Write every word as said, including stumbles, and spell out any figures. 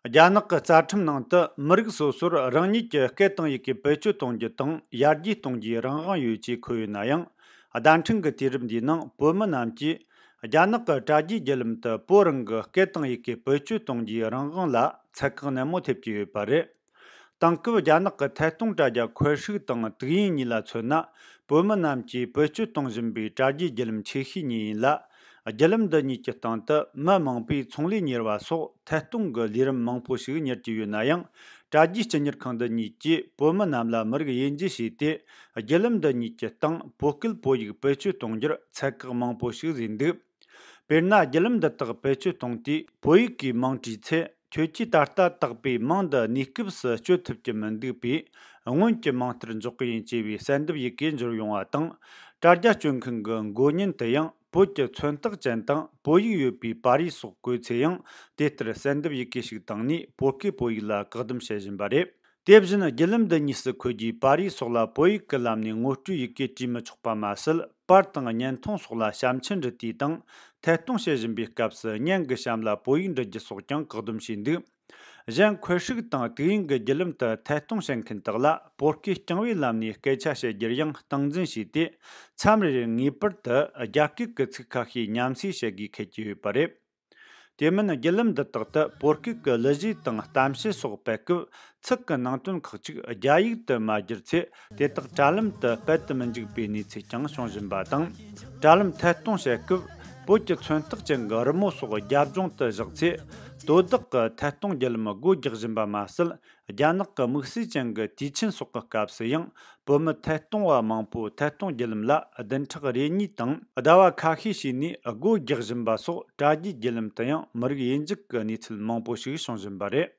རྒྱ་ནག་གི་རྩ་ཁྲིམས་ནང་དུ་མི་རིགས་སོ་སོར་རང་ཉིད་ཀྱི་སྐད་དང་ཡི་གེ་བེད་སྤྱོད་གཏོང་རྒྱུ་དང་ཡར་རྒྱས་གཏོང་རྒྱུའི་རང་དབང་ཡོད་ཅེས་འཁོད་ཡོད་ན་ཡང་། བརྡ་འཕྲིན་གྱི་དུས་རིམ་འདིའི་ནང་བོད་མི་རྣམས་ཀྱིས་རྒྱ་ནག་གི་དྲ་རྒྱའི་བརྒྱུད་ལམ་དུ་བོད་རང་གི་སྐད་དང་ཡི་གེ་བེད་སྤྱོད་གཏོང་རྒྱུའི་རང་དབང་ལ་ཚད་བཀག་ནན་མོ་ཐེབས་ཀྱི་ཡོད་པ་རེད། དེང་སྐབས་རྒྱ་ནག་གི་ཐད་གཏོང་དྲ་རྒྱ་ཁོལ་ཧྲུག་དང་དུག་ཡིན་གཉིས་ལ་མཚོན་ན། བོད་མི་རྣམས་ཀྱིས་བེད་སྤྱོད་གཏོང་བཞིན་པའི་དྲ་རྒྱའི་བརྒྱུད་ལམ་ཆེ་ཤོས་གཉིས་ཡིན་ལ། བརྒྱུད་ལམ་འདི་གཉིས་ཀྱི་སྟེང་དུ་མི་མང་པོས་ཚོང་ལས་གཉེར་བ་སོགས་ཐད་གཏོང་གི་ལས་རིམ་མང་པོ་ཞིག་གཉེར་གྱི་ཡོད་ན་ཡང་། དྲ་རྒྱའི་སྤྱི་གཉེར་ཁང་འདི་གཉིས་ཀྱིས་བོད་མི་རྣམས་ལ་མི་རིགས་དབྱེ་འབྱེད་བྱས་ཏེ། བརྒྱུད་ལམ་འདི་གཉིས་ཀྱི་སྟེང་བོད་སྐད་བོད་ཡིག་བེད་སྤྱོད་གཏོང་རྒྱུར་ཚད་བཀག་མང་པོ་ཞིག་བཟོས་འདུག་དཔེར་ན། བརྒྱུད་ལམ་འདི་དག་བེད་སྤྱོད་གཏོང་དུས་བོད་ཡིག་གིས་མིང་བྲིས་ཚེ། ཁྱོད་ཀྱིས་ད་ལྟ་བཏགས་པའི་མིང་འདི་གནས་སྐབས་སུ་སྤྱོད་ཐུབ་ཀྱི་མི་འདུག་པས། སྔོན་གྱི་མིང་ལྟར་འཇོག་གི་ཡིན་ཅེས་པའི་གསལ་འདེབས་ཡི་གེ་འབྱོར་ཡོང་བ་དང་། དྲ་རྒྱ་སྤྱོད་མཁན་གྱི་མགོ་བརྙན་དུ་ཡང་བོད་ཀྱི་མཚོན་རྟགས་ཅན་དང་བོད་ཡིག་ཡོད་པའི་པར་རིས་སོགས་བཀོད་ཚེ་ཡང་། དེ་ལྟར་གསལ་འདེབས་ཡི་གེ་ཞིག་བཏང་ནས་བོད་སྐད་བོད་ཡིག་ལ་བཀག་སྡོམ་བྱེད་བཞིན་པ་རེད། དེ་བཞིན་བརྒྱུད་ལམ་འདི་གཉིས་སུ་འཁོད་རྒྱུའི་པར་རིས་སོགས་ལ་བོད་ཡིག་གི་ལམ་ནས་ངོ་སྤྲོད་ཡི་གེ་བྲིས་མི་ཆོག་པ་མ་ཟད། པར་དང་བརྙན་ཐུང་སོགས་ལ་ཞབས་མཆན་འབྲི་དུས་དང་། ཐད་གཏོང་བྱེད་བཞིན་པའི་སྐབས་སུ་བརྙན་གྱི་གཤམ་ལ་བོད་ཡིག་འབྲི་རྒྱུ་སོགས་ཀྱང་བཀག་སྡོམ་བྱས་འདུག་གཞན་ཁོལ་ཧྲུག་དང་དུག་ཡིན་གྱི་བརྒྱུད་ལམ་དུ་ཐད་གཏོང་བྱེད་མཁན་དག་ལ་བོད་སྐད་རྐྱང་བའི་ལམ་ནས་སྐད་ཆ་བཤད་རྒྱུར་ཡང་སྟངས་འཛིན་བྱས་ཏེ། མཚམས་རེར་ངེས་པར་དུ་རྒྱ་སྐད་ཀྱི་ཚིག་ཁ་ཤས་མཉམ་བསྲེས་བྱེད་དགོས་འཁེལ་གྱི་ཡོད་པ་རེད། དེ་མིན་བརྒྱུད་ལམ་འདི་དག་ཏུ་བོད་སྐད་ཀྱི་གླུ་གཞས་དང་གཏམ་བཤད་སོགས་སྤེལ་སྐབས། ཚིག་གི་ནང་དོན་ཁག་ཅིག་རྒྱ་ཡིག་ཏུ་མ་བསྒྱུར་ཚེ། དེ་དག་དྲ་ལམ་དུ་སྤེལ་དུ་མི་འཇུག་པའི་གནས་ཚུལ་ཀྱང་བྱུང་བཞིན་པ་དང་། དྲ་ལམ་ཐད་གཏོང་བྱེད་སྐབས། བོད་ཀྱི་མཚོན་རྟགས་ཅན་གྱི་རི་མོ་སོགས་རྒྱབ་ལྗོངས་དུ་བཞག་ཚེ། དོ་བདག་གི་ཐད་གཏོང་བརྒྱུད་ལམ་སྒོ་རྒྱག་བཞིན་པ་མ་ཟད། རྒྱ་ནག་གི་དམིགས་བསལ་ཅན་གྱི་དུས་ཆེན་སོགས་ཀྱི་སྐབས་སུ་ཡང་། བོད་མི་ཐད་གཏོང་བ་མང་པོ་ཐད་གཏོང་བརྒྱུད་ལམ་ལ་བདུན་ཕྲག་རེ་གཉིས་དང་ཟླ་བ་ཁ་ཤས་ཕྱིན་ནས་སྒོ་རྒྱག་བཞིན་པ་སོགས། དྲ་རྒྱའི་བརྒྱུད་ལམ་དུ་ཡང་མི་རིགས་དབྱེ་འབྱེད་ཀྱི་གནས་ཚུལ་མང་པོ་ཞིག་བྱུང་བཞིན་པ་རེད།